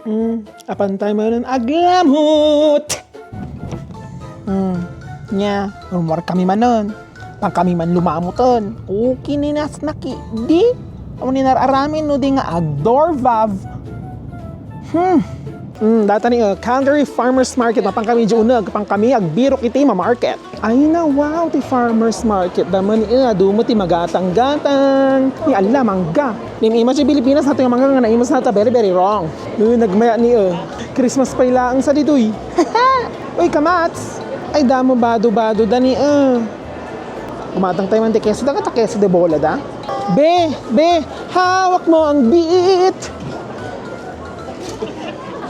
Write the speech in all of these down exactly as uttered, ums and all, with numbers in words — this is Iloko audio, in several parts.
Hmm, apan tayo manen aglamot. Hmm, nya, rumor kami manen. Pang kami man lumamoten. Okay ni nas naki. Di? Amo ni nararamin no di nga agdorvav. Hmm. Hmm, data ni uh, Calgary Farmers Market. Mapang kami di uneg. Pang kami agbirok iti ma-market. Ay na, wow, ti farmers market. Dama ni uh, adu met ti magatang-gatang. Ni Allah, mangga. Nim-imas ti Pilipinas, nato yung mangga nga naimas nata. Very, very wrong. Uh, nagmaya ni uh, Christmas pay laeng sa ditoy. Uy, kamats! Ay, damo bado-bado da ni uh. Gumatang tayo man ti keso. Dagat a keso de bola da? Be, be, hawak mo ang biit!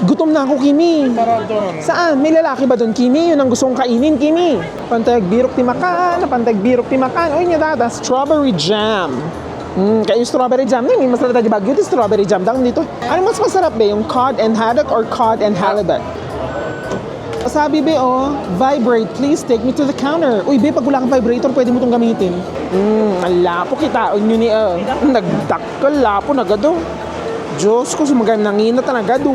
Gutom na ako, Kimi. Saan? May lalaki ba doon, Kimi? Yun ang gusto kong kainin, Kimi. Pantay agbirok ti makan, pantay agbirok ti makan. Uy, niya dada, strawberry jam. Hmm, kayo strawberry jam. Ni, mas nalata di Baguio, ti strawberry jam. Dang dito. Ano mas masarap ba? Yung cod and haddock or cod and halibut? Sabi, be, oh, "Vibrate, please take me to the counter." Uy, be, pag wala kang vibrator, pwede mo itong gamitin. Hmm, alapo, kitaon nyo ni, uh, nagdakkel, lapo, nagado. Diyos ko, sumagan nangina ta nagado.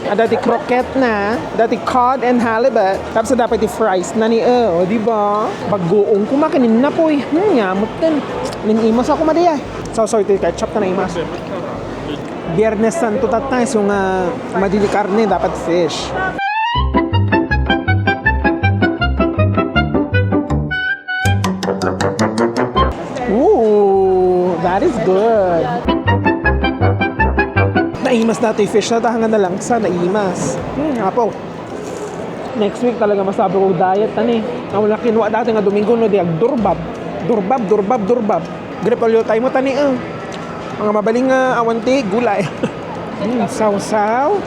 Ada ti croquette na, ada ti cod and halibut. Tapos ada pa ti fries na ni, uh, o, di ba? Bagoong kumakin, napoy. Hmm, yamot din. Ninimas ako, madi, ay. So, so, iti ketchup na naimas. Biyernes Santo tatta, so nga madi ti karne, dapat fish. Ooh, that is good. Naimas na ti fish na, tahangan na lang sa naimas. Hmm, apo. Next week talaga masabi ko diet, tani. Ang wala kinuha dati nga Domingo, no, di agdurbab. Durbab, durbab, durbab. Grep olyo tayo mo, tani, eh. Mga mabaling nga awan ti gulay. Hmm, sawsaw.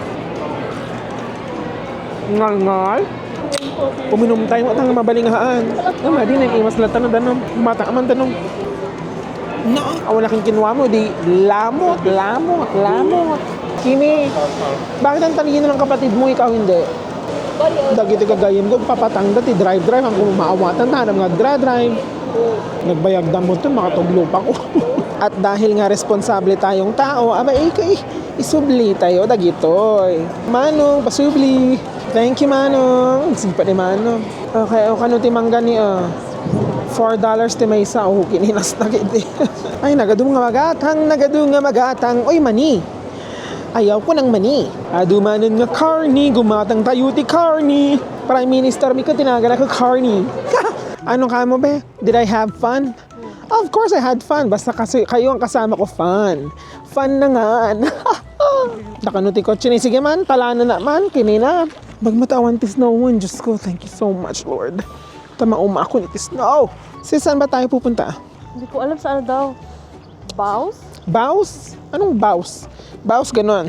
Ngalngal. Uminom tayo mo, tanga mabaling haan. Ang madi na imas lang tanong, tanong. Mata ka man, tanong. Na, awan na king kinuha mo, di lamot, lamot, lamot. Kimi, bakit ang tanigin ng kapatid mo, ikaw hindi? Dagiti gagayem ko, papatangda ti drive-drive, ang kumaawatan, tanam nga dra-drive. Nagbayag damot to, makatuglo pa ko. At dahil nga responsable tayong tao, aba, eh, kay isubli tayo, dagitoy. Manong, pasubli. Thank you, Manong. Sige pa ni Manong. Okay, o kano ti mangga ni, ah, four dollars ti maysa. O, kininas na kiti. Ay, nagadu nga magatang, nagadu nga magatang. Oy, mani. Ayaw ko ng mani. Adu manen nga karni, gumatang tayo ti karni. Prime Minister mi ka tinagan ako karni. Ano ka mo, be? Did I have fun? Of course I had fun. Basta kasi kayo ang kasama ko, fun. Fun na nga. Dakano ti kotse ni, sige man, talana na man, kinina. Magmatawan ti snow mo, Diyos ko, thank you so much, Lord. Tama, umakon iti snow. Sis, saan ba tayo pupunta? Hindi ko alam saan daw. Baus? Baus? Anong baus? Baus ganon.